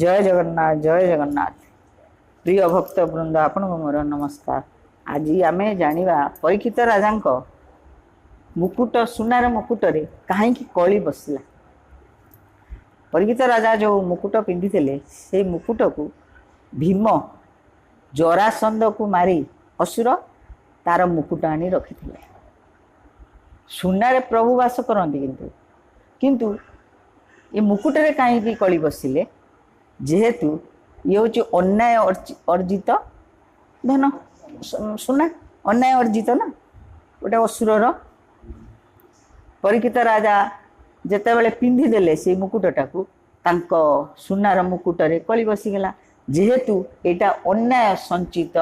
ଜୟ ଜଗନ୍ନାଥ, ଜୟ ଜଗନ୍ନାଥ। ପ୍ରିୟ ଭକ୍ତ ବୃନ୍ଦ, ଆପଣଙ୍କୁ ମୋର ନମସ୍କାର। ଆଜି ଆମେ ଜାଣିବା ପରୀକ୍ଷିତ ରାଜାଙ୍କ ମୁକୁଟ, ସୁନାର ମୁକୁଟରେ କାହିଁକି କଳି ବସିଲା। ପରୀକ୍ଷିତ ରାଜା ଯେଉଁ ମୁକୁଟ ପିନ୍ଧିଥିଲେ, ସେଇ ମୁକୁଟକୁ ଭୀମ ଜରାସନ୍ଧକୁ ମାରି ଅସୁର ତାର ମୁକୁଟ ଆଣି ରଖିଥିଲେ। ସୁନାରେ ପ୍ରଭୁ ବାସ କରନ୍ତି, କିନ୍ତୁ ଏ ମୁକୁଟରେ କାହିଁକି କଳି ବସିଲେ? ଯେହେତୁ ଇଏ ହେଉଛି ଅନ୍ୟାୟ ଅର୍ଜିତ ଧନ, ସୁନା ଅନ୍ୟାୟ ଅର୍ଜିତ ନା ଗୋଟେ ଅସୁରର। ପରୀକ୍ଷିତ ରାଜା ଯେତେବେଳେ ପିନ୍ଧିଦେଲେ ସେଇ ମୁକୁଟଟାକୁ, ତାଙ୍କ ସୁନାର ମୁକୁଟରେ କଳି ବସିଗଲା। ଯେହେତୁ ଏଇଟା ଅନ୍ୟାୟ ସଞ୍ଚିତ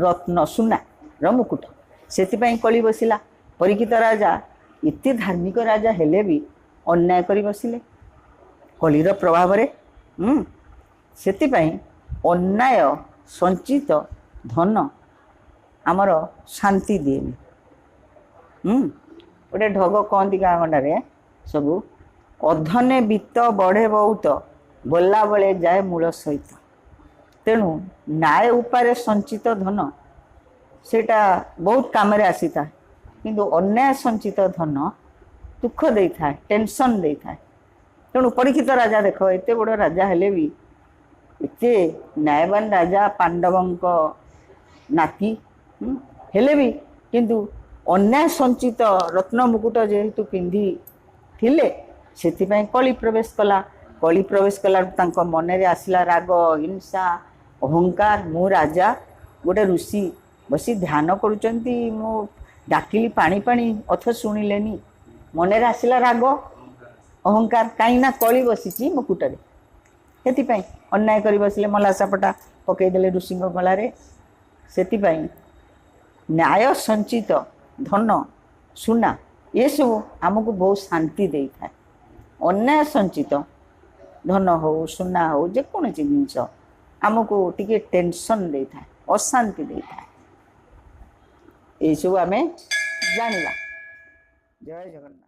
ରତ୍ନ ସୁନାର ମୁକୁଟ, ସେଥିପାଇଁ କଳି ବସିଲା। ପରୀକ୍ଷିତ ରାଜା ଏତେ ଧାର୍ମିକ ରାଜା ହେଲେ ବି ଅନ୍ୟାୟ କରି ବସିଲେ କଳିର ପ୍ରଭାବରେ। ସେଥିପାଇଁ ଅନ୍ୟାୟ ସଞ୍ଚିତ ଧନ ଆମର ଶାନ୍ତି ଦିଏନି। ଗୋଟେ ଢଗ କହନ୍ତି ଗାଁ ଗଣ୍ଡାରେ ସବୁ, ଅଧନେ ବିତ୍ତ ବଢ଼େ ବହୁତ, ଗଲାବେଳେ ଯାଏ ମୂଳ ସହିତ। ତେଣୁ ନ୍ୟାୟ ଉପାୟରେ ସଞ୍ଚିତ ଧନ ସେଇଟା ବହୁତ କାମରେ ଆସିଥାଏ, କିନ୍ତୁ ଅନ୍ୟାୟ ସଞ୍ଚିତ ଧନ ଦୁଃଖ ଦେଇଥାଏ, ଟେନସନ୍ ଦେଇଥାଏ। ତେଣୁ ପରୀକ୍ଷିତ ରାଜା ଦେଖ, ଏତେ ବଡ଼ ରାଜା ହେଲେ ବି, ଏତେ ନ୍ୟାୟବାନ ରାଜା, ପାଣ୍ଡବଙ୍କ ନାତି ହେଲେ ବି, କିନ୍ତୁ ଅନ୍ୟାୟ ସଞ୍ଚିତ ରତ୍ନ ମୁକୁଟ ଯେହେତୁ ପିନ୍ଧିଥିଲେ, ସେଥିପାଇଁ କଳି ପ୍ରବେଶ କଲା। କଳି ପ୍ରବେଶ କଲା, ତାଙ୍କ ମନରେ ଆସିଲା ରାଗ, ହିଂସା, ଅହଙ୍କାର। ମୁଁ ରାଜା, ଗୋଟେ ଋଷି ବସି ଧ୍ୟାନ କରୁଛନ୍ତି, ମୁଁ ଡାକିଲି ପାଣି ପାଣି, ଅଥ ଶୁଣିଲେନି। ମନରେ ଆସିଲା ରାଗ, ଅହଙ୍କାର। କାହିଁକି ନା କଳି ବସିଛି ମୁକୁଟରେ, ସେଥିପାଇଁ ଅନ୍ୟାୟ କରି ବସିଲେ, ମଲା ସାପଟା ପକେଇଦେଲେ ଋଷିଙ୍କ ଗଳାରେ। ସେଥିପାଇଁ ନ୍ୟାୟ ସଞ୍ଚିତ ଧନ ସୁନା ଏସବୁ ଆମକୁ ବହୁତ ଶାନ୍ତି ଦେଇଥାଏ। ଅନ୍ୟାୟ ସଞ୍ଚିତ ଧନ ହଉ, ସୁନା ହଉ, ଯେକୌଣସି ଜିନିଷ ଆମକୁ ଟିକେ ଟେନସନ୍ ଦେଇଥାଏ, ଅଶାନ୍ତି ଦେଇଥାଏ। ଏଇସବୁ ଆମେ ଜାଣିବା। ଜୟ ଜଗନ୍ନାଥ।